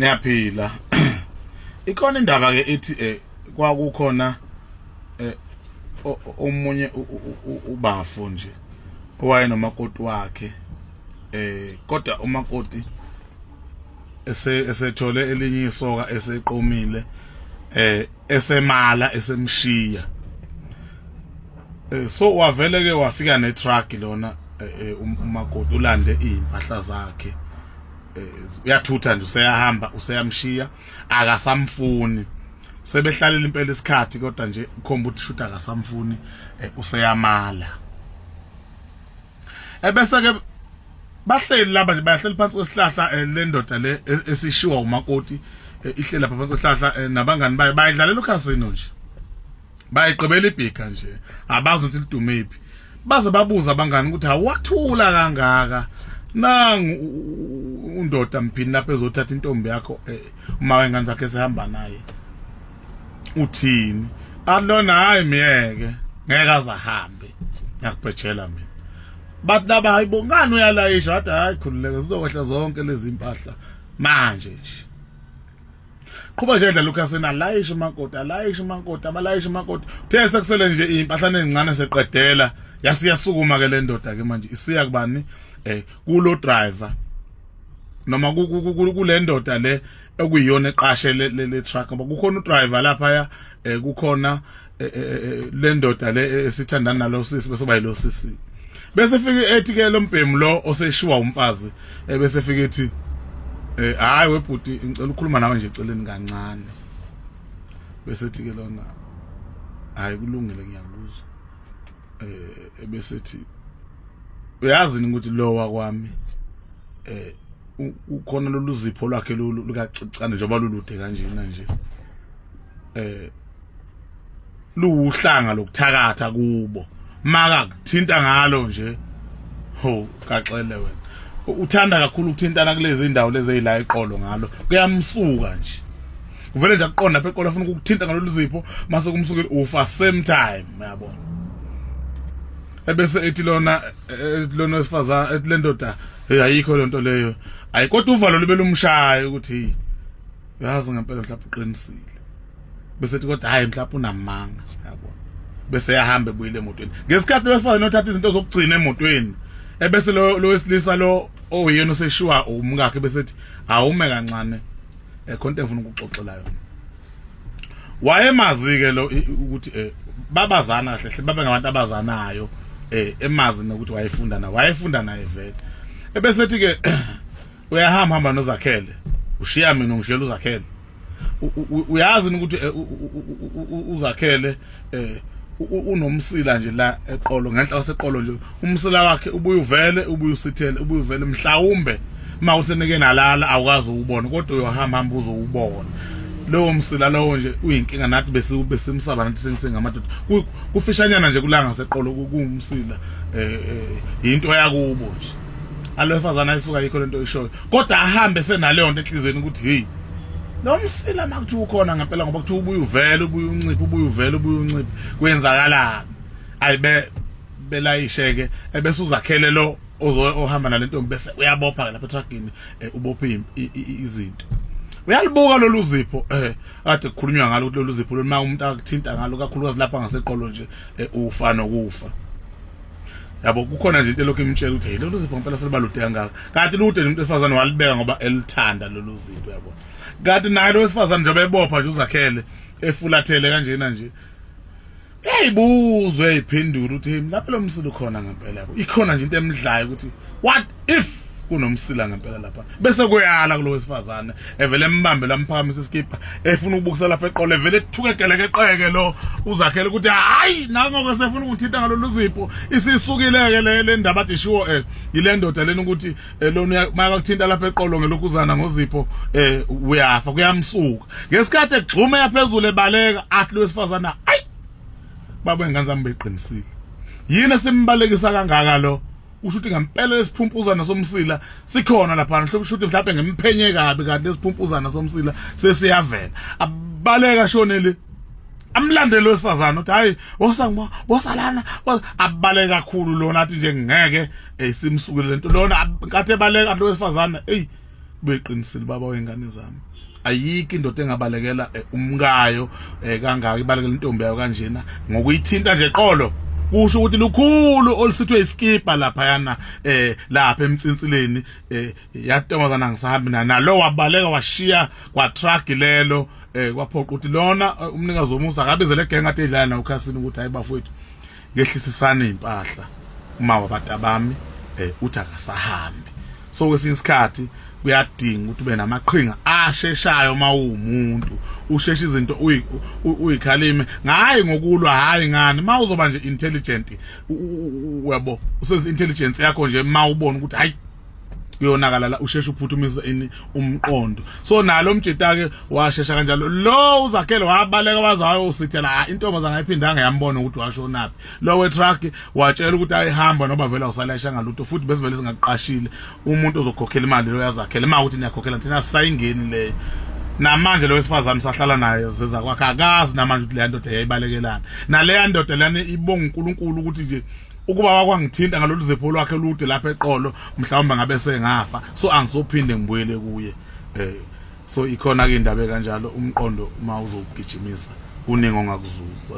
Niyaphila. Ikhona indaba ke ethi kwakukhona omunye ubafo nje owayenomakoti wakhe, kodwa umakoti esethole elinye isoka, eseqomile, esemala, esemshiya. So wavele ke wafika ne truck lona, umakoti ulande izimpahla zakhe, uyathutha nje, useyahamba, useyamshiya, akasamfuni. Sebehlalela impela isikhathi, kodwa nje ukhomba ukuthi shuthi akasamfuni, useyamala. Ebese ke bahleli laba nje, bayahleli phansi kwesihlahla, le ndoda le esishiwa umakoti ihleli lapha phansi kwesihlahla nabangani bayo, bayidlalela ukhasino nje, bayigqibela ibhika nje, abazi ukuthi lidumephi. Baze babuza abangani ukuthi awathula kangaka, nangu undoda mphini lapha ezothatha intombi yakho, uma wengane zakhe esehamba naye, uthini? Alona, hayi, miyeke, ngeke azahambe, ngiyakubhejela mina. Bathi laba, hayi bo, ngani uyalayisha? Wathi, hayi, khululeka, zizokwehla zonke lezi impahla manje nje. Qhuba nje, dlala ukhasini, alayisha umakoti, alayisha umakoti, abalayisha umakoti. Uthe sekusele nje izimpahlana ezincane, seqedela, yasiyasukuma ke le ndoda ke manje, isiya kubani? Kulo driver noma kule ndoda le okuyiyona eqashe le truck, ngoba kukhona udriver lapha ya, kukhona le ndoda le esithandana nalo sisi, bese bayilo sisi. Bese fike ethi ke lo mbhemu lo oseshiwa umfazi, bese fike ethi, hayi webhuti, ngicela ukukhuluma nawe nje eceleni kancane. Bese ethi ke lona, hayi, kulungile, ngiyakuzwa. Bese ethi, uyazi ukuthi lo wakwami ukhona lolu zipho lwakhe lolu lukacicane, njengoba lulude kanjena nje, luwuhlanga lokuthakatha kubo, maka kuthinta ngalo nje, ho, kaxele wena. Uthanda kakhulu ukuthintana kulezi indawo lezi ezila eqolo ngalo, kuyamsuka nje, kuvele nje akuqonda lapha eqolo, afuna ukukuthinta ngalolu zipho, mase kumsukile ufa same time, uyabona. Ebese ethi lona, lona wesifazane, ethi le ndoda, hey, ayikho lento leyo, ayi, kodwa uvalo lube lumshaya ukuthi, hey, uyazi ngempela mhlawumbe uqinisile. Bese ethi, kodwa hayi, mhlawumbe unamanga, yabona. Bese yahamba, ebuyile emotweni ngesikhathi wesifazane othatha izinto zokugcina emotweni. Ebese lo wesilisa lo oyena oseshiwa umkakhe bese ethi, awume kancane, ekhonto efuna ukuxoxela yona. Wayemazi ke lo ukuthi babazana kahle hle, babe ngabantu abazanayo, emazi nokuthi wayefunda naye, wayefunda naye vele. Ebese ethi ke, uyahamba, hamba noZakhele, ushiya mina, ungishiyela uZakhele. Uyazi ukuthi uZakhele unomsila nje la eqolo, ngenhla kwaseqolo nje, umsila wakhe ubuye uvele, ubuye usithele, ubuye uvele, mhlawumbe uma usenike nalala awukazi uwubona, kodwa uyohamba hamba uzowubona lowo msila lowo nje, uyinkinga. Nathi besimsaba nathi sengamadoda, kufishanyana nje kulanga seqolo, kuwumsila, into yakubo nje. Alwefazana ayisuka, yikho lento ishoyo, kodwa ahambe senaleyo nto enhlizweni ukuthi, hey, lo msila makuthiwa ukhona ngempela, ngoba kuthiwa ubuye uvele, ubuye unciphe, ubuye uvele, ubuye unciphe, kwenzakalani? Ayibe belayishe-ke, ebese uZakhele lo ohamba nale ntombi bese uyabopha-ke lapha etruckini, ubophe izinto. Uyalibuka lolu zipho kade kukhulunywa ngalo, ukuthi lolu zipho lolu, uma umuntu akuthinta ngalo, kakhulukazi lapha ngaseqolo nje, ufa nokufa, yabo. Kukhona nje into elokhu imtshela ukuthi, hey, lolu zipho ngempela selibalude kangaka, kanti lude nje, umuntu wesifazane walibeka ngoba elithanda lolu zipho, yabo. Kanti naye lo wesifazane, njengoba ebopha nje uZakhele, efulathele kanjena nje, uyayibuzwa, uyayiphendula ukuthi, hey, lapho lo msila ukhona ngempela, yabo. Ikhona nje into emdlayo ukuthi, what if kunomsila ngempela lapha? Bese kuyala kulo wesifazane, evele embambe lamphakamisa isikipha, efuna ukubukisa lapha eqolo, evele ethukegeleke eqeke lo uZakhele ukuthi, hayi, nangoke sefuna ukuthinta ngalolu zipho. Isisukile-ke le ndaba ade ishiwo yile ndoda lena ukuthi lona makakuthinta lapha eqolo ngelokhuzana ngozipho, uyafa, kuyamsuka. Ngesikhathi egxume yaphezulu ebaleka, athi lo wesifazane, ayi baba, ingane zami beqinisile, yini esimbalekisa kangaka lo? Usho ukuthi ngempela lesiphumpuzana somsila sikhona lapha, mhlawumbe usho ukuthi mhlawumbe ngimphenye kabi, kanti lesiphumpuzana somsila sesiyavela. Abaleka shonele, amlandele wesifazane uthi, hayi, wosangima, wosalana. Abaleka kakhulu lona, athi nje ngeke simsukele lento lona. Nkathi ebaleka lo wesifazane, hey. Ubeqinisile baba wengane zami. Ayikho indoda engabalekela eh, umkayo eh, kangaka ibalekela intombi yayo kanjena ngokuyithinta nje qolo kusho ukuthi lukhulu olusithwe iskipa lapha yana eh lapha emtsinsileni eh yatomazana ngisahambi nalo wabaleka washiya kwa truck lelo eh kwaphoqa ukuthi lona eh, umnikazi womusa akabize le gang ade idlala nawo khasini ukuthi hayi bafowethu ngehlisisana impahla uma wabantu abami eh uthi akasahambi. So kwesinye isikhathi kuyadinga ukuthi ube namaqhinga asheshayo uma uwumuntu usheshe izinto uyikhalime ngayi ngokulwa hayi ngani uma uzoba nje intelligent uyabo usenza intelligence yakho nje uma ubona ukuthi hayi kuyonakala la usheshe uphuthumise ini umqondo. So nalo mjita ke washesha kanjalo lo uzakhele wabaleka waze wayosithela ah, intombazana ayiphindanga yambona ukuthi washonaphi. Lo we truck watshela ukuthi ayihamba noba vele awusalayisha ngalutho futhi besivele singaqashile umuntu ozokhokhela imali lo yazakhele uma ukuthi niyakhokhela thina sisayingeni leyo. Namanje lo wesifazane sahlala naye zeza kwakhe akazi namanje ukuthi leya ndoda yayibalekelana naleya ndoda lana ibonga uNkulunkulu ukuthi nje ukuba wakwangithinta ngalolu zipho lwakhe olude lapha eqolo mhlawumbe ngabe sengafa so angisophinde ngibuyele kuye. So ikhona ke indaba kanjalo umqondo uma uzogijimisa kuningi ongakuzuza.